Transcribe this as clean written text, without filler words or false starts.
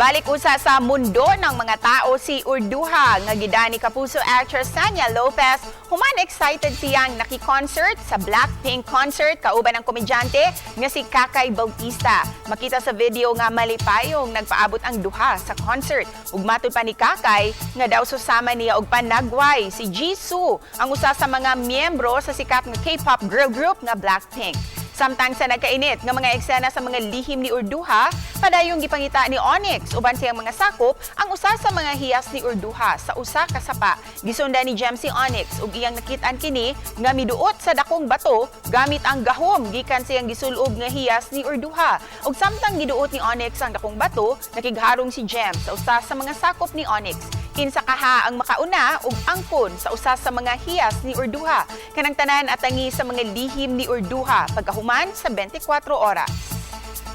Balik usa sa mundo ng mga tao si Urduja nga gidani Kapuso actress Sanya Lopez human excited siyang naki-concert sa Blackpink concert kauban ng komedyante nga si Kakay Bautista. Makita sa video nga malipayong nagpaabot ang duha sa concert. Ug matud pa ni Kakay nga daw susama niya og panagway si Jisoo, ang usa sa mga miyembro sa sikat nga K-pop girl group nga Blackpink. Samtang sa nagkainit nga mga eksena sa mga lihim ni Urduja, padayong gipangita ni Onyx uban siyang mga sakop ang usa sa mga hiyas ni Urduja sa usa ka sapa. Gisundan ni Jem si Onyx ug iyang nakit-an kini nga miduot sa dakong bato gamit ang gahom gikan siyang gisulob nga hiyas ni Urduja. Ug samtang giduot ni Onyx ang dakong bato, nakigharong si Jem sa usa sa mga sakop ni Onyx. Kinsa kaha ang makauna ug angkon sa usa sa mga hiyas ni Urduja? Kanang tanan atangi sa mga lihim ni Urduja pagkahuman sa 24 oras.